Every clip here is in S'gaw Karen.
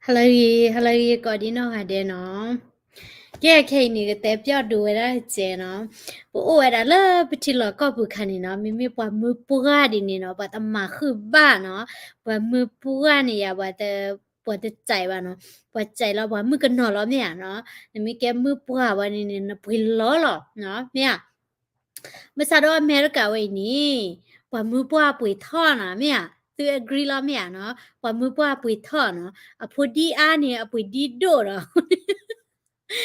ဟါလၢအဂ့ၤ ဟါလၢအဂ့ၤ ကိးဒံနီၢ်ဂၤဒဲးနီၤ. ကဲ ခဲအံၤန့ၣ် ကတဲပျီဒိးဝဲဒၣ်စဲးနီၤ. ပအိၣ်ဝဲဒၣ်လၢပထံလီၢ်ကီၢ်ပူၤခါန့ၣ်နီၤ, မ့မ့ၢ်ပှၤမုၢ်ပှၢ်ဒ်န့ၣ်နီၤ ပှၤတမၤဃုာ်ဘၣ်နီၤ. ပှၤမုၢ်ပှၢ်န့ၣ်ယၤ ပှၤတ ပှၤတစဲးဘၣ်နီၤ. ပှၤစဲးလီၤပှၤမုၣ်ကနီၤလီၤမ့ၢ်ဧါနီၤ. နမ့ၢ်ကဲမုၢ်ပှၢ်ဝဲန့ၣ်န့ၣ် နပှ့ၤလီၤလီၤနီၤ မ့ၢ်ဧါ. မ့ၢ်စးဒီးအမဲရကၤဝဲအံၤန့ၣ် ပှၤမုၢ်ပှၢ်ပှ့ၤထီၣ်နီၤ မ့ၢ်ဧါ. သု agree လီၤမ့ၢ်ဧါနီၤ. ပှၤမုၢ်ပှၢ်ပှ့ၤထီၣ်နီၤ. အဖိဒံအါန့ၣ် အပှ့ၤဒံဒိၣ်ဒီး အ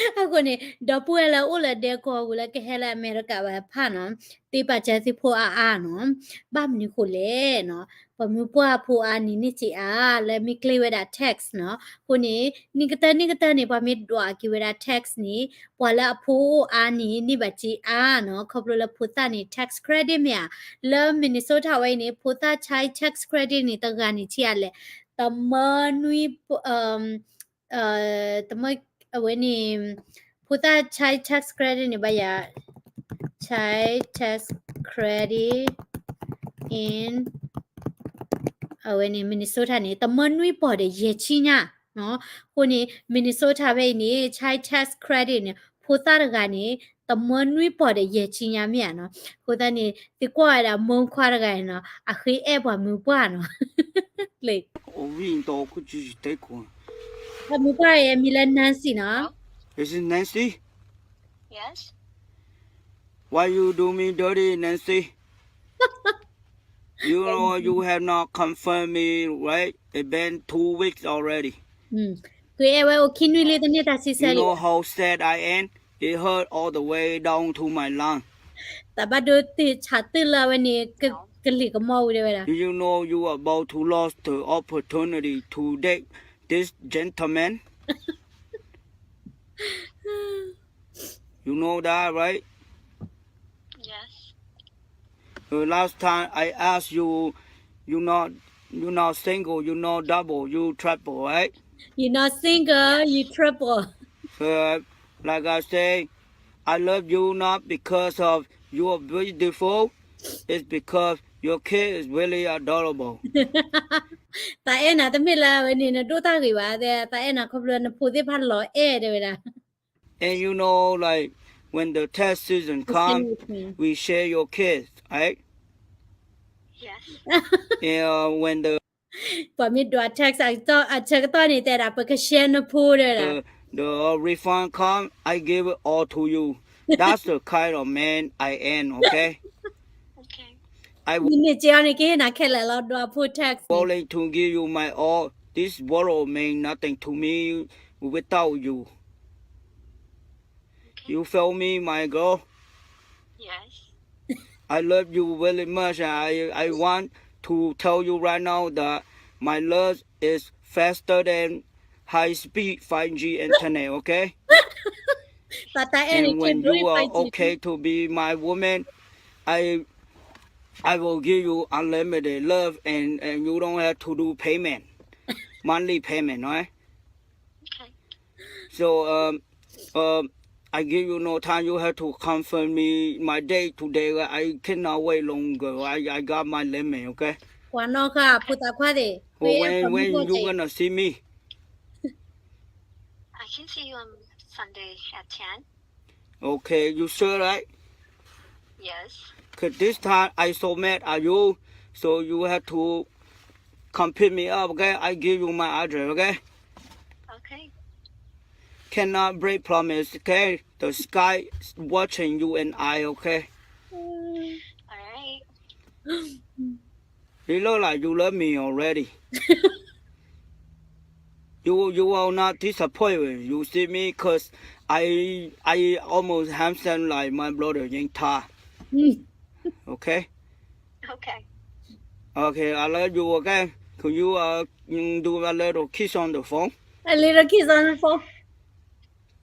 ဃိန့ၣ် ဒီပုၢ်ဝဲၢ်လၢအိၣ်လၢဒဲကဝီၤပူၤလၢကဟဲလၢအမဲရကၤဝဲဖၣ်နီၤ, သ့ပာ်စၢၤသုဖိအါအါနီၤ. ဘၣ်မနုၤဃိလဲၣ်နီၤ. ပှၤမုၢ်ပှၢ်ဖိအါန့ၣ်န့ၢ်စ့အါ လၢမ့ၢ်ကျ့ဝဲဒၣ် tax နီၤ. အဃိန့ၣ် နံၣ်ကတၢၢ်နံၣ်ကတၢၢ်န့ၣ် ပှၤမ့ၢ်ဒွးက့ၤဝဲဒၣ် tax န့ၣ် ပှၤလၢအဖိအိၣ်အါန့ၣ် န့ၢ်ဘၣ်စ့အါနီၤ. ခီဖျိလၢဖိသၣ်န့ၣ် tax credit မ့ၢ်ဧါ. လၢ Minnesota ဝဲအံၤန့ၣ် ဖိသၣ် child tax credit န့ၣ် တဂၤန့ၣ်ထံၣ်အါလဲၣ် တမၢနွံ တမၢ အဝဲန့ၣ် ဖိသၣ် child tax credit န့ၣ် ဘၣ်ယၤ child tax credit in အဝဲန့ၣ် Minnesota န့ၣ် တမၢနွံပီၢ်ဒီးယဲၢ်ဆံညါနီၤ. အဃိန့ၣ် Minnesota ဖဲအံၤန့ၣ် child tax credit န့ၣ် ဖိသၣ်တဂၤန့ၣ် တမၢနွံပီၢ်ဒီးယဲၢ်ဆံညါမ့ၢ်ဧါနီၤ. အဃိသတးန့ၣ် သုကွၢ်ဝဲဒၣ်မိၢ်ခွါတဂၤန့ၣ်နီၤ အဃ့အဲၣ်ပှၤမုၢ်ပှၢ်နီၤ လၢ ပှၤမုၢ်ပှၢ်အံၤအမံၤလၢ Nancy နီၤ. Is it Nancy? Yes. Why you do me dirty, Nancy? You know you have not confirmed me, right? It been two weeks already. ဃ့အဲၣ်ဝဲအိᣣ်ခံနွံလံ တန့ၢ်တၢ်ဆံဆဲးလံ. You know how sad I am? It hurt all the way down to my lung. တၢ်ဘၣ်ဒိသ့ၣ်ဆးတုၢ်လၢအဝဲန့ၣ် ကလံၤကမီၢ်ဝံၤဒဲဝဲဒၣ်. Do you know you about to lost the opportunity to date this gentleman? You know that, right? Yes. The last time I asked you, you not, you not single, you not double, you triple, right? You not single, you triple. So, like I say, I love you not because of you are beautiful, it's because your kid is really adorable. တၢ်အဲၣ်နၤတမ့ၢ်လၢအဝဲန့ၣ် နဒိၣ်တၢ်ဂ့ၤဘၣ်, တၢ်အဲၣ်နၤခီဖျိနဖိသ့ၣ်တဖၣ်လီၤအဲၣ်တဲဝဲဒၣ်. And you know, like, when the tax season come, we share your kids, right? Yes. And uh, when the ပှၤမ့ၢ်ဒွး tax အဆၢကတီၢ်န့ၣ် တဲဒၣ် ပက share နဖိတဲဒၣ်. The refund come, I give it all to you. That's the kind of man I am, okay? Okay. I မ့ၢ်န့ၣ်က့အီၤန့ၣ် ကဟ့ၣ်နၤခဲလၢာ်လီၤ ဒွးဖိ tax န့ၣ်. Willing to give you my all. This world mean nothing to me without you. You feel me, my girl? Yes. I love you very much. I, I want to tell you right now that my love is faster than high speed five G internet, okay? And when you are okay to be my woman, I I will give you unlimited love and, and you don't have to do payment, monthly payment, right? Okay. So um, um, I give you no time. You have to confirm me my date today. I cannot wait longer. I, I got my limit, okay? ကွၢ်နီၣ်ဃာ် ဖိသၣ်ခွါသ့ၣ်. When, when you gonna see me? I can see you on Sunday at ten. Okay, you sure, right? Yes. 'Cause this time I so mad at you, so you have to come pick me up, okay? I give you my address, okay? Okay. Cannot break promise, okay? The sky watching you and I, okay? All right. It look like you love me already. You you will not disappoint when you see me, 'cause I I almost handsome like my brother Ying Ta. Okay? Okay. Okay, I love you, okay? Could you uh mm, do a little kiss on the phone? A little kiss on the phone.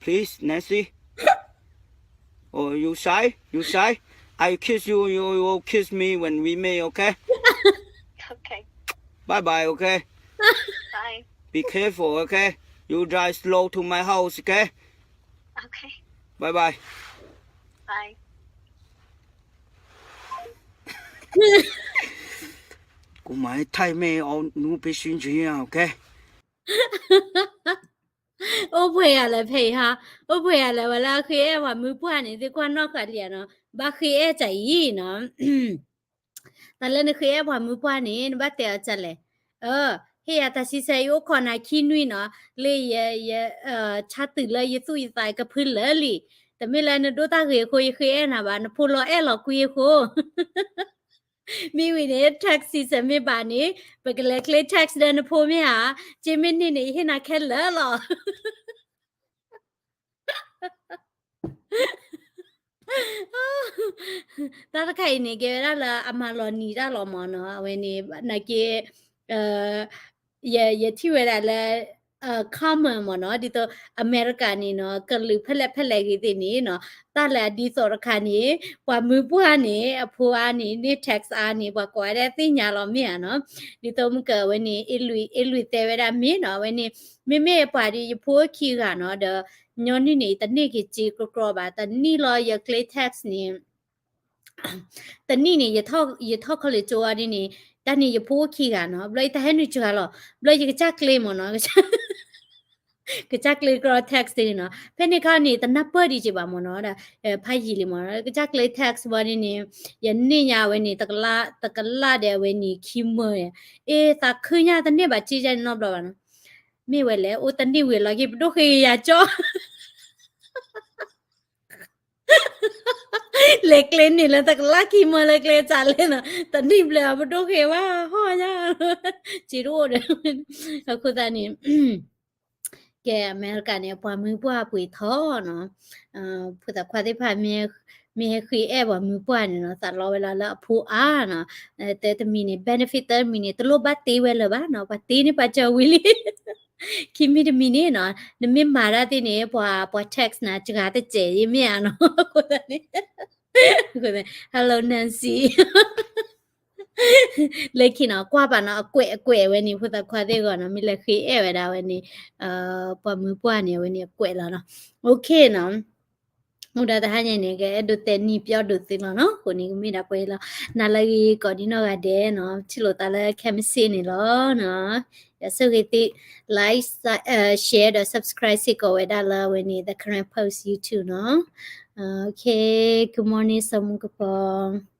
Please, Nancy. Oh, you shy? You shy? I kiss you, you will kiss me when we meet, okay? Okay. Bye bye, okay? Bye. Be careful, okay? You drive slow to my house, okay? Okay. Bye bye. Bye. ကိုမလေးထိုက်မဲ့အောင်နူးပေးရှင်ခြင်းရအောင်ကဲ အိၣ်ပှဲၤဂၤလဲၣ်ဖဲအံၤဟါ, အိၣ်ပှဲၤဂၤလဲၣ် ဝဲလၢအဃ့အဲၣ်ပှၤမုၢ်ပှၢ်န့ၣ် သ့ၣ်ကွၢ်နီၣ်ဃာ်လံနီၤ, ဘၣ်ဃ့အဲၣ်တၢ်အံၤနီၤ. တၢ်လၢနဃ့အဲၣ်ပှၤမုၢ်ပှၢ်န့ၣ် နဘၣ်တဲအီၤဒ်လဲၣ်. ဟ့ၣ်ယၤတၢ်ဆံဆဲအံၤအိၣ်ခိးနၤခံနွံနီၤ, လၢယ ယ ဆါတုၤလၢယသူၣ်ယသးကဖုလၢာ်လံ. တမ့ၢ်လၢနဒိၣ်တၢ်ဂ့ၤအဃိ ယဃ့အဲၣ်နၤဘၣ်, နဖိလီၤအဲၣ်လီၤကွံအဃိ မ့ၢ်ဝံၤန့ၣ် tax season မ့ၢ်ဘၣ်န့ၣ် ပကလဲၤကျဲ tax ဒီးနဖိမ့ၢ်ဧါ, က့မ့ၢ်န့ၢ်န့ၣ် ယဟ့ၣ်နၤခဲလၢာ်လီၤ. တၢ်တခါအံၤန့ၣ် ကဲဝဲဒၣ်လၢအမၤလီၤနံၤတၢ်လီၤမၢ်နီၤ, အဝဲန့ၣ် နာ်က့ ယ ယထံၣ်ဝဲဒၣ်လၢ common မၢ်နီၤ, ဒ်သိးအမဲရကၤန့ၣ်နီၤ ကလုာ်ဖဲလဲၣ်ဖဲလဲၣ်ဂ့ၤသ့ၣ်န့ၣ်နီၤ, တၢ်လၢအဒ်သိးတခါန့ၣ် ပှၤမုၢ်ပှၢ်န့ၣ် အဖိအါန့ၣ် န့ၢ် tax အါန့ၣ် ပှၤကိးဂၤဒဲးသ့ၣ်ညါလီၤမ့ၢ်ဧါနီၤ. ဒ်သိးမုၢ်ကဝဲန့ၣ် အ့လွံၢ် အ့လွံၢ်တဲဝဲဒၣ်မ့ၢ်နီၤ, အဝဲန့ၣ် မ့မ့ၢ်ပှၤဒီးယဖိခံဂၤနီၤ, ဒီးညီနုၢ်န့ၣ် တန့ၢ်က့ၤစ့ကကြီဘၣ်, တနံၣ်လီၤယကျဲ tax န့ၣ် တနံၣ်န့ၣ် ယထီၣ် college ကၠိအီၤဒ်န့ၣ်, တၢ်န့ၣ်ယဖိအိၣ်ခံဂၤနီၤ, ဘျီယတၢ်ဟဲနုာ်စှၤလီၤ, ဘျီယကစၢ်ကျဲမၢ်နီၤ, ကစၢ်ကျဲကြီ tax ဒ်န့ၣ်နီၤ, ဖဲန့ၣ်ခါန့ၣ် တနၢ်ပၢၢ်ဒံးက့ၤဘၣ်မၢ်နီၤ, ဒီးဖးယံာ်လံမၢ်နီၤ, ကစၢ်ကျဲ tax ဘၣ်ဒ်န့ၣ်, ယန့ၢ်ညါအဝဲန့ၣ် တကလး တကလးဒီးအဝဲန့ၣ်ခံမၢန့ၣ်, အ့ သးခုညါတန့ၢ်ဘၣ် က့ယါန့ၣ်နီတဘျီဘၣ်နီၤ, မ့ၢ်ဝဲလဲၣ် အိၣ်တနံၣ်ဝံၤလီၤက့ၤ ပဒိၣ်ဃ့ယၤကၠီ လဲၤကျဲန့ၣ်လၢတကလးခံမၢလၢကျဲ စးလဲနီၤ, တနံၣ်ဘျဲၣ်အပဒိၣ်ဃ့ဝဲဟီၣ်ညါ, စ့တအိၣ်ဒီး, အဃိသတးန့ၣ်, ကဲ အမဲရကၤန့ၣ် ပှၤမုၢ်ပှၢ်ပှ့ၤထီနီၤ, ဖိသၣ်ခွါသ့ၣ်တဖၣ် မ့ၢ်ဟဲဃ့အဲၣ်ပှၤမုၢ်ပှၢ်န့ၣ်နီၤ သးလီဝဲလၢလၢအဖိအါနီၤ, တမံၤန့ၣ် benefit တမံၤန့ၣ် တလိၣ်ဘၣ်တ့ဝဲလၢၤဘၣ်နီၤ, ပှၤတ့န့ၢ်ပှၤစၢၤဝံၤလံ ခံမံၤတမံၤန့ၣ်နီၤ, နမ့ၢ်မၤတၢ်သ့ၣ်န့ၣ် ပှၤ ပှၤ text နၤ စှၤတစဲး ယမ့ၢ်ဧါနီၤ, အဃိသတးန့ၣ်, hello Nancy, လၢခံနီၤ ကွၢ်ပာ်နီၤ အကွဲးအကွဲးဝဲန့ၣ် ဖိသၣ်ခွါသ့ၣ်အဂီၢ်နီၤ, မ့ၢ်လဲၤဃ့အဲၣ်ဝဲဒၣ်ဝဲန့ၣ်, ပှၤမုၢ်ပှၢ်န့ၣ် အဝဲန့ၣ်အကွဲးလီၤနီၤ, okay နီၤ. မူဒါတဟါညါန့ၣ် ကအဲၣ်ဒိးတဲနံၣ်ပျီဒိးသုလီၤနီၤ, အဃိန့ၣ် ကမ့ၢ်ဒၣ်ပှဲၤလီၤ, နၤလၢအဂ့ၤကိးဒံနီၢ်ဂၤဒဲးနီၤ, ထံၣ်လိာ်သးလၢခဲမုၢ်ဆ့ၣ်န့ၣ်လီၤနီၤ, ယဆိၣ်ဂ့ၤသု, like, share ဒီး subscribe စ့ၢ်ကီးဝဲဒၣ်လၢအဝဲန့ၣ် The Karen Post YouTube နီၤ, okay, good morning စီၤမူကပီၤ